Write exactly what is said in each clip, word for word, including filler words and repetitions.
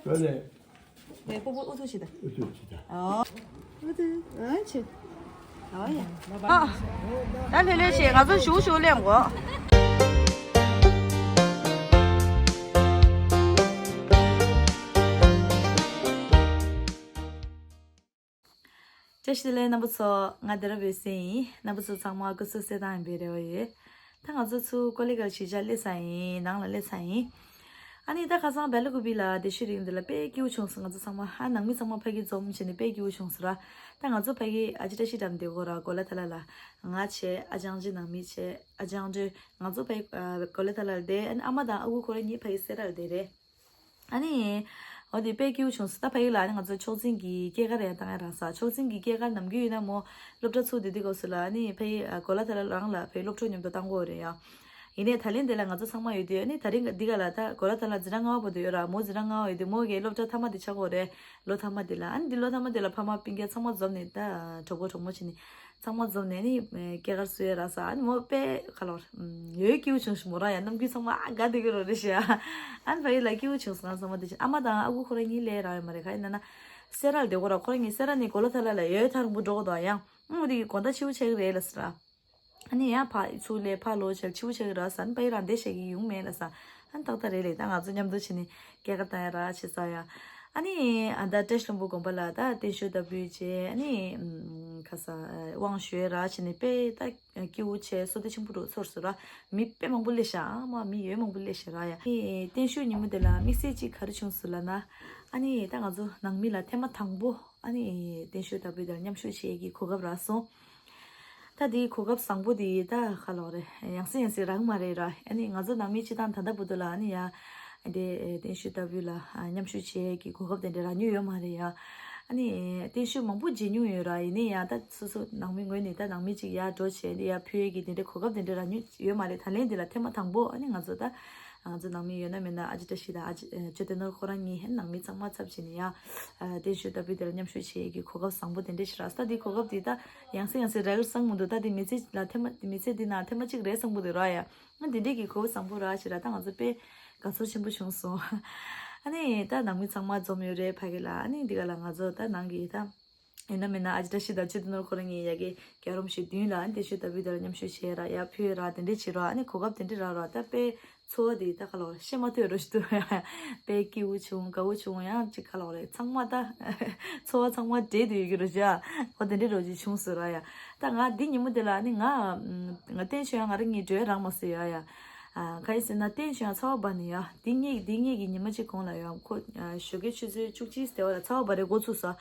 ཡོད་ལེ། ལེ་པོ་པོ་ཨུ་ཐུ་ཞིག་ད། ཨུ་ཐུ་ཞིག་ད། ཨོ། ཨུ་ཐུ་ཨ་ཆེ། ཨོ་ཡ། ཨ། ད་ལེ་ལེ་ཞེས་ང་ཚོ་ཞུ་ཞུ་ལེན་གོ། བཀྲ་ཤིས་བདེ་ལེགས་རྣམ་པ་ཚོ། ང་སྡེ་ར་བའི་སྲས་ཡིན། རྣམ་པ་ཚོ་ཚང་མ་སྐུ་གཟུགས་གསལ་ཐང་ཡིན་པའི་རེ་བ་ཡོད། ད་ང་ཚོ་ཚུར་ཀོ་ལི་གྷལ་གཞིས་ཆགས་སླེབས་ཚར་ཡིན། ནང་ལ་སླེབས་ཚར་ཡིན། ཨ་ནི་ད་ཁ་སང་སྦེལ་ཀོབ་ལ་བསྡད་ཤུལ་རིང་འདི་ལ་དཔེ་སྐྱིད་པོ་བྱུང་སོང་། ང་ཚོ་ཚང་མ་ཧ་ནང་མི་ཚང་མ་ཕ་གི་འཛོམས་བྱས་ནས་དཔེ་སྐྱིད་པོ་བྱུང་སོང་ར། ད་ང་ཚོ་ཕ་གི་ཨ་ཅེ་བཀྲ་ཤིས་དང་འདི་གོ་ར་གོ་ལ་ཐ་ལ་ལ། ང་བྱས་ཨ་ཅང་ཅི་ནང་མི་བྱས་ཨ་ཅང་ཏྲེ། ང་ཚོ་ཕ་གི་ཨ་གོ་ལ་ཐ་ལ་ལ་བསྡད། ཨ་ནི་ཨ་མ་དང་ཨ་ཁུ་ཁོ་རང་གཉིས་ཕ་གི་སེ་ར་ལ་བསྡད་རེད། ཨ་ནི། འོ་དེ་དཔེ་སྐྱིད་པོ་བྱུང་སོང་། ད་ཕ་གི་ལ་ཨ་ནི་ང་ཚོ་ཆོག་འཛིན་གྱི་སྐྱེས་སྐར་ཡང་བཏང་ཡ་རག་ས། ཆོག་འཛིན་གྱི་སྐྱེས་སྐར་ནམ་རྒྱུན་ཡིན་ན་མོ་སློབ་གྲྭ་ཚུགས་དུས་དེ་སྐབས་སུ་ལ་ཨ་ནི་ཕ་གི་གོ་ལ་ཐ་ལ་རང་ལ་ཕ་གི་སློབ་གྲོགས་མཉམ་དུ་བཏང་གི་ཡོད་རེད་ཡ། ཡིན་ནའི་ད་ལན་དེ་ལ་ང་ཚོ་ཚང་མ་ཡོད་དུས་ཨ་ནི་ད་རིང་འདི་ག་ལ་ད་གོ་ལ་ཐ་ལ་འཛིན་གྲྭ་ལྔ་པ་བར་དུ་ཡོད་ར། མོ་འཛིན་གྲྭ་ལྔ་པ་ཡོད་དུས་མོ་གི་སློབ་གྲྭ་མཐའ་མ་དེ་ཆགས་ཀྱི་ཡོད་རེད། ལོ་མཐའ་མ་དེ་ལ་ཨ་ནི་འདི་ལོ་མཐའ་མ་དེ་ལ་ཕ་མ་སྤུན་ཀྱག་ཚང་མ་འཛོམས་ནས་ད་གྲོགས་པོ་གྲོགས་མོ་བྱས་ནས། ཚང་མ་འཛོམས་ནས་ནི་སྐྱེས་སྐར་བསུ་ཡས་རག་ས། ཨ་ནི་མོ་དཔེ་ཁ་ལོར་ཡོད་སྐྱིད་པོ་བྱུང་ཞིག་མོ་ར་ཡ་རྣམ་འགྱུར་ཚང་མ་ཨ་དགའ་བསྡད་ཀྱི་རོ་རེད་ཤག་ཨ་ནི་ཕ་གི་ལ་སྐྱིད་པོ་བྱུང་སོང་། ཚང་མ་དེ་བཞིན་ཨ་མ་དང་ཨ་ཁུ་ཁོ་རང་གཉིས་སླེབས་རག་ཡོད་མ་རེད། ག་ཡིན་ན་ན་སེ་ར་ལ་བསྡད་ཀྱི་ཡོད་ར། ཁོ་རང་གཉིས་སེ་ར་ནས་གོ་ལ་ཐ་ལ་ལ་ཡོད་ཐག་རིང་པོ་འགྲོ་གི་འདུག་ཡང་ཨ་མོ་དེ་གི་དགོང་དག་ཕྱི་པོ་ཆགས་ཀྱི་རེད་ལ་ཟེར་ར། ཨ་ནི་ཡང་ཕ་ཚུར་སླེབས་ཕ་ལོག་བྱས་ཕྱི་པོ་ཆགས་ཀྱི་ར་ཟེར། ཨ་ནི་ཕ་གི་རང་བསྡད་བཞག་གི་ཡོང་མེད་ལ་ཟེར། ཨ་ནི་ཏག་ཏག་རེད་ལེ། ད་ང་ཚོ་མཉམ་དུ་བྱས་ནས་སྐྱེས་སྐར་བཏང་ཡ་ར་བྱེད་ས་ཡ། ཨ་ནི་ཨ་ད་བཀྲ་ཤིས་ལྷུན་པོ་དགོན་པ་ལ་ད་བརྟན་བཞུགས་བཏབ་བྱས་ཨ་ནི་ཁ་ས་དབང་ཞུས་ར་བྱས་ནས་དཔེ་ད་སྐྱིད་པོ་བྱས་བསོད་བདེ་ཆེན་པོ་འདྲ་ཚོར་སོང་ར། མི་དཔེ་མང་པོ་སླེབས་ཤག་ཨ་མ་མི་ཡོད་མང་པོ་སླེབས་ཤག་ར་ཡ། ཨ་ནི་བརྟན་བཞུགས་ཉིན་མོ་དེ་ལ་དམིགས་བསལ་གཅིག་ག་རེ་བྱུང་སོང་ལབ་ན། ཨ་ནི་ད་ང་ཚོ་ནང་མི་ལ་ཐེངས་མ་དང་པོ་ཨ་ནི་བརྟན་བཞུགས་བཏབ་བྱས་དེ་ལ་མཉམ་ཞུགས་བྱེད་ཀྱི་གོ་སྐབས་རག་སོང་། ད་དེའི་གོ་སྐབས་བཟང་པོ་དེ་ད་ཁ་ལོག་རེད། ཡང་སེ་ཡང་སེ་རག་མ་རེད་ར། ཨ་ནི་ང་ཚོ་ནང་མི་སྤྱི་བཏང་ད་ལྟ་བར་དུ་ལ་ཨ་ནི་ཡ། དེ་བརྟན་བཞུགས་བཏབ་བྱས་ལ་མཉམ་ཞུགས་བྱེད་ཀྱི་གོ་སྐབས་དེ་འདྲ་རག་མྱོང་ཡོད་མ་རེད་ཡ། ཨ་ནི་བརྟན་བཞུགས་མང་པོ་མཇལ་མྱོང་ཡོད་ར། ཡིན་ནའི་ཡང་ད་སོ་སོ་ནང་མི་ངོས་ནས་ད་ནང་མི་གཅིག་ཡར་འགྲོ་བྱས་འདི་ཡར་ཕུལ་ཡས་ཀྱི་དེ་འདྲའི་གོ་སྐབས་དེ་འདྲ་རག་མྱོང་ཡོད་མ་རེད། ད་ལན་འདི་ལ་ཐེངས་མ་དང་པོ་ཨ་ནི་ང་ཚོ་ད། ང་ཚོ་ནང་མི་ཡོད་ན་མེད་ན་ཨ་ཅེ་བཀྲ་ཤིས་དང་ཨ་ཅེ་ཨ་ཅོ་ཏེ་ནོར་ཁོ་རང་གཉིས་ནང་མི་ཚང་མ་ཚབ་བྱས་ནས་ཡ། ཨ་བརྟན་བཞུགས་བཏབ་བྱས་དེ་ལ་མཉམ་ཞུགས་བྱེད་ཀྱི་གོ་སྐབས་བཟང་པོ་དེ་འདྲ་ཞིག་རག་སོང་། ད་དེའི་གོ་སྐབས་དེ་ད་ཡང་སེ་ཡང་སེ་རག་གི་བསམ་གྱི་མི་འདུག་ད་དེ་མི་ཚེ་ལ་ཐེངས་མ་མི་ཚེ་འདི་ནང་ཐེངས་མ་གཅིག་རེད་བསམ་གྱི་འདུག་ར་ཡ། ཨ་དེ་འདྲས་ཀྱི་གོ་སྐབས་བཟང་པོ་རག་ཞིག་ར། ད་ང་ཚོ་དཔེ་དགའ་ཚོར་ཆེན་པོ་བྱུང་སོང་། ཨ་ནི་ད་ནང་མི་ཚང་མ་འཛོམས་ཡོད་རེད་ཕ་གི་ལ། ཨ་ནི་འདི་ག་ལ་ང་ཚོ་ད་ནང་གི་ད། ཡིན་ན་མིན་ན་ཨ་ཅེ་བཀྲ་ཤིས་དང་ཅོ་ཏེ་ནོར་ཁོ་རང་གཉིས་ཡ་གི་རྒྱལ་རོམ་ཞིག་མདུན་ལ་ཨ་ནི་བརྟན་བཞུགས་བཏབ་བྱས་དེ་ལ་མཉམ་ཞུགས་བྱས་ར་ཡར་ཕུལ་ར་དེ་འདྲས་བྱེད་ར། ཨ་ནི་གོ་སྐབས་དེ་འདྲས་རག་ར། ད་དཔེ་ཚོར་བ་དེ་ད་ཁ་ལོག་བཤད་མ་ཐུབ་རོ་ཞིག་འདུག་དཔེ་སྐྱིད་པོ་བྱུང་དགའ་པོ་བྱུང་། ཡང་ཅིག་ཁ་ལོག་རེད་ཚང་མ་ད་ཚོར་བ་ཚང་མ་འདྲེས་བསྡད་ཡོད་ཀྱི་རོ་ཞིག་འོ་དེ་འདྲས་རོ་ཅིག་བྱུང་སོང་ར་ཡ། ད་ང་འདི་ཉིན་མོ་དེ་ལ་ཨ་ནི་ང་ང་བརྟན་བཞུགས་ཡང་ང་རང་གཉིས་འགྲོ་ཡ་རག་མ་སོང་ཡ་ཡ། ཨ་ག་ཡིན་ཟེར་ན་བརྟན་བཞུགས་ཡང་ཚ་བ་འབར་ནས་ཡ། འདི་ངེད་འདི་ངེད་ཀྱི་ཉི་མ་གཅིག་གོང་ལ་ཡ་ཁོ་ཨ་ཞོགས་ཀའི་ཆུ་ཚོད་བཅུ་གཅིག་དེ་བ་ལ་ཚ་བ་འབར་རེ་འགོ་ཚུགས་སོང་།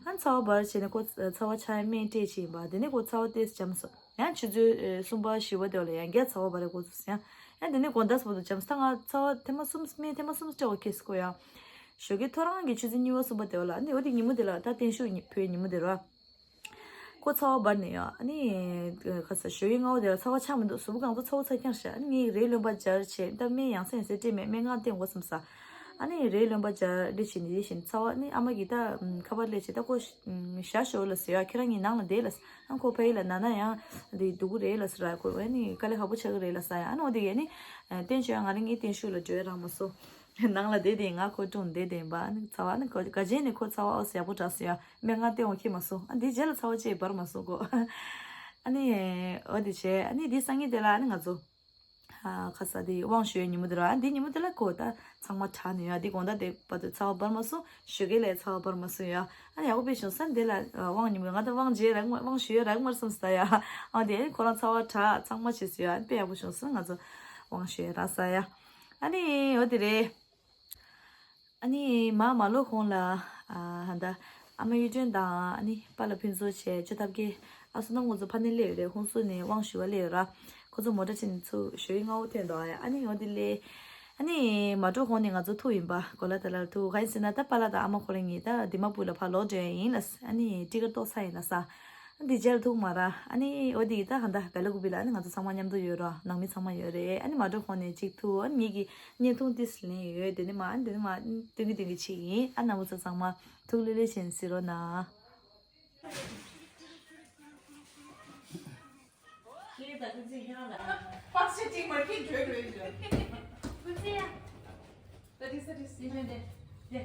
ཨ་ཚ་བ་འབར་བྱས་ནས་ཁོ་ཚ་བ་ཆག་ཡ་སྨན་སྤྲད་ཕྱིན་པ། དེ་ནས་ཁོ་ཚ་བ་ཏོག་ཙམ་འཇམ་སོང་། ཡང་ཆུ་ཚོད་ཨ་གསུམ་པ་བཞི་པ་དེ་བ་ལ་ཡང་བསྐྱར་ཚ་བ་འབར་རེ་འགོ་ཚུགས་སོང་། ཡང་ཡང་དེ་ནས་དགོང་དག་སོ་བར་དུ་འཇམ་སོང་། ད་ང་ཚ་བ་ཐེངས་མ་གསུམ་སྨན་ཐེངས་མ་གསུམ་སྤྲད་པ་ཁེལ་སོང་ཁོ་ཡང་། ཞོགས་ཀའི་ཐོ་རངས་ཀྱི་ཆུ་ཚོད་གཉིས་པ་གསུམ་པ་དེ་བ་ལ་ཨ་ནི་འོ་དེ་ཉིན་མོ་དེ་ལ་ད་བརྟན་བཞུགས་ཉི་བོད་ཉིན་མོ་དེ་རེད་བ། ཁོ་ཚ་བ་འབར་ནས་ཡོད། ཨ་ནི་ཁ་ས་ཞོགས་ཀའི་སྔ་པོ་དེ་ལ་ཚ་བ་ཆག་མི་འདུག་གཟུགས་པོ་གང་ཚ་ཚ་བོ་ཚ་རྐྱང་ཞིག་ཨ་ནི་ངས་རས་རློན་པ་སྦྱར་བྱས་ད་སྨན་ཡང་སེ་ཡང་སེ་སྤྲད་མེད། སྨན་ཁང་བསྟན་དགོས་བསམ་ས། ཨ་ནི་རས་རློན་པ་སྦྱར་འདི་བྱས་ནས་དེ་བཞིན་ཚ་བ་ཨ་ནི་ཨ་མ་གིས་ད་ཁ་པར་སླེབས་བྱས་ད་ཁོ་ཞག་ཞོགས་ལ་ཟེར་ཡ། ཁྱེད་རང་གཉིས་ནང་ལ་བསྡད་ལ་ཟེར། ཨ་ཁོ་ཕ་ཡུལ་ལ་ན་ན་ཡང་འདི་སྡུག་གི་རེད་ལ་ཟེར་ར། ཁོ་ཨ་ནི་དཀའ་ལས་ཁག་པོ་ཆགས་ཀྱི་རེད་ལ་ཟེར་ཡ། ཨ་ནི་འོ་དེ་གི་ཨ་ནི་བསྟན་བཞུགས་ཡ་ང་རང་གཉིས་བརྟན་བཞུགས་ལ་འགྲོ་ཡ་རག་མ་སོང་། ནང་ལ་བསྡད་དེ་ང་ཁོ་སྒྲུང་བསྡད་དེ་ཡིན་པ། ཨ་ནི་ཚ་བ་ཨ་ནི་ག་ག་བྱས་ནས་ཁོ་ཚ་བ་ཨོ་ཟེར་ཡག་པོ་དྲག་སོང་ཡ། སྨན་ཁང་བསྟན་འོང་ཁྱེད་མ་སོང་། ཨ་འདིའི་རྗེས་ལ་ཚ་བ་ཅིག་འབར་མ་སོང་ཁོ། ཨ་ནི་ཨོ་དེ་བྱས་ཨ་ནི་འདི་སང་ཉིན་དེ་ལ་ཨ་ནི་ང་ཚོ་ཨ་ཁ་ས་དེ་དབང་ཞུ་ཡའི་ཉིན་མོ་དེ་ར། ཨ་འདི་ཉིན་མོ་དེ་ལ་ཁོ་ད་ཚང་མ་དྲག་ནས་ཡ། འདི་དགོང་དག་དེ་བར་དུ་ཚ་བ་འབར་མ་སོང་། ཞོགས་ཀས་ལས་ཚ་བ་འབར་མ་སོང་ཡ། ཨ་ནི་ཡག་པོ་དཔེ་བྱུང་སོང་། འདི་ལ་དབང་ཉིན་མོ་ང་ད་དབང་རྗེས་རག་མ་དབང་ཞུ་ཡ་རག་མར་བསམ་སོང་ད་ཡ། ཨ་དེ་ཁོ་རང་ཚ་བ་དྲག་ཚང་མ་བྱས་སོང་ཡ། ཨ་དཔེ་ཡག་པོ་བྱུང་སོང་། ང་ཚོ་དབང་ཞུ་ཡ་རག་ས་ཡ། ཨ་ནི་འོ་དེ་རེད། ཨ་ནི་མ་མ་ལོ་གོང་ལ་ཨ་ཧ་ད་ཨ་མ་གཡུ་སྒྲོན་དང་ཨ་ནི་པཱ་ལགས་ཕུན་ཚོགས་བྱས་ཅོ་ཐབས་མཁས་ཨ་བསོད་ནམས་ཁོང་ཚོ་ཕ་ནས་སླེབས་ཡོད་རེད། ཧུན་སུར་ནས་དབང་ཞུ་བ་སླེབས་ཡོད་ར། ཁོ་ཚོ་མོ་ཊ་ཁྲིད་ནས་ཚུར་ཞོགས་ཀས་སྔ་པོ་ཐོན་འདུག་ཨ་ཡ། ཨ་ནི་འོ་དེ་སླེབས། ཨ་ནི་མ་འགྲོ་གོང་ནས་ང་ཚོ་ཐུག་ཡིན་པ། གོ་ལ་ད་ལར་ཐུག་ག་ཡིན་ཟེར་ན་ད་པཱ་ལགས་དང་ཨ་མ་ཁོ་རང་གཉིས་ད་དི་མ་པུར་ལ་ཕར་ལོག་འགྲོ་ཡ་ཡིན་ལ། ཨ་ནི་ཊི་ཀེ་ཊི་བཏོག་ཚར་ཡིན་ལ་ས། འདི་རྗེས་ལ་ཐུག་མ་ར། ཨ་ནི་འོ་དེ་ད་ག་འདྲ་སྦེལ་ཀོབ་ལ་ཨ་ནི་ང་ཚོ་ཚང་མ་མཉམ་དུ་ཡོད་ར། ནང་མི་ཚང་མ་ཡོད་རེད། ཨ་ནི་མ་འགྲོ་གོང་ནས་གཅིག་ཐུག་ཨ་ནི་ངེད་ཀྱི་བརྙན་ཐུང་ཏིས་ལེན་ཡོད། དེ་ནི་མ་ཨ་ནི་དེ་ནི་མ་སྟོན་གི་སྟོན་གི་ཅིག་ཡིན། ཨ་རྣམ་པ་ཚོ་ཚང་མ་ཐུགས་ལྷོད་ལྷོད་བྱས་ནས་གཟིགས་རོགས་གནང་། པགས་ཆ་གཅིག་མ་ཁྱེར་འགྲོ་འགྲོ་ཡིན་འགྲོ། ད་དེ་ས་དེ་སི་འདྲ་འདྲ་འདྲ།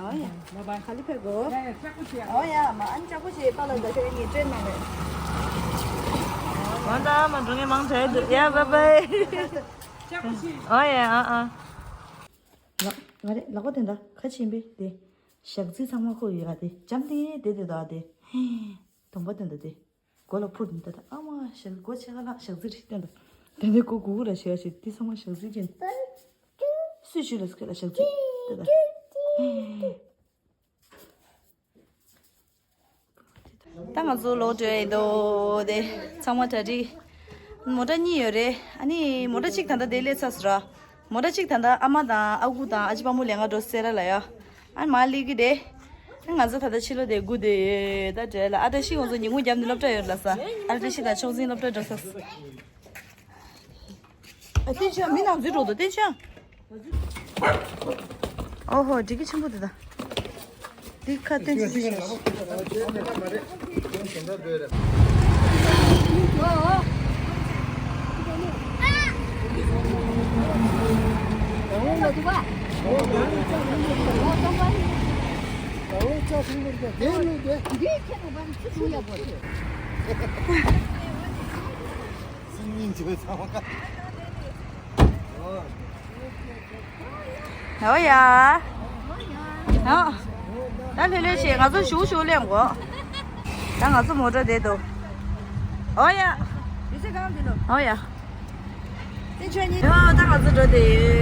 ཨོ་ཡ། ག་ལེ་ཕེབས་གོ། ཨོ་ཡ། མ་ཨ་ནི་ལྕགས་པོ་ཞིག་པཱ་ལགས་ད་ཁྱོད་ངས་སྤྲད་གནང་རེད། འོ་ད་མ་འགྲོ་ངས་མང་དྲགས་འདུག་ཡ། བཱའི་བཱའི། ཨོ་ཡ། ཨ་ཨ། ང་ང་རེད་ལག་པ་དེ་འདྲ་ཁ་ཕྱིན་པས་དེ། ཞག་རྩི་ཚང་མ་ཁོ་ཡོད་ཨ་དེ་འཇམ་དེ་དེ་དེ་དག་དེ། དུང་པ་དེ་འདྲ་དེ། མགོ་ལ་ཕུར་དེ་འདྲ་དེ་ཨ་མ་ཞག་མགོ་ཆེ་ཁ་ལག་ཞག་རྩི་རེད་དེ་འདྲ། དེ་འདྲའི་མགོ་གུ་གུ་ར་ཞེ་ཡ་ཞིག་དེ་ཚང་མ་ཞག་རྩི་ཅན། སུས་ཞུས་ལ་སྐད་ལ་ཞག་རྩི་དེ་འདྲ། ད་ང་ཚོ་ལོག་འགྲོ་ཡི་འདུག་དེ་ཚང་མ་གྲ་སྒྲིག་མོ་ཊ་གཉིས་ཡོད་རེད། ཨ་ནི་མོ་ཊ་གཅིག་ད་ལྟ་དེ་སླེབས་ཚར་སོང་ར། མོ་ཊ་གཅིག་ད་ལྟ་ཨ་མ་དང་ཨ་ཁུ་དང་ཨ་ཅེ་དཔའ་མོ་ལས་ང་འགྲོ་སེ་ར་ལ་ཡ། ཨ་མ་སླེབས་ཀྱི་རེད། ཨ་ང་ཚོ་ད་ལྟ་ཕྱི་ལོགས་དེ་སྒུག་བསྡད་ཡོད། ད་འགྲོ་ལ། ཨ་བཀྲ་ཤིས་ཁོང་ཚོ་ཉིན་གུང་རྒྱབ་ནས་སློབ་གྲྭ་ཡོད་ལ་ས། ཨ་བཀྲ་ཤིས་དང་ཕྱོགས་འཛིན་སློབ་གྲྭ་འགྲོ་ས། ཨ་བསྟན་ཆོས་མི་ནང་འཛུལ་འགྲོ་འདུག་བསྟན་ཆོས། ཨོ་ཧོ། འགྲིག་གི་ཆེན་པོ་དེ་ད། འདི་ཁ་བསྟན་ཆོས་ཤིག་ཨོ་ཡ། ཨོ། ད་ལྷོད་ལྷོད་བྱེད། ང་ཚོ་ཞུགས་ཞུགས་ལེན་གོ། ད་ང་ཚོ་མོ་ཊ་དེ་འདུག་ཨོ་ཡ། ཨོ་ཡ། ཨོ་ད་ང་ཚོ་འགྲོ་དེ་ཡོད།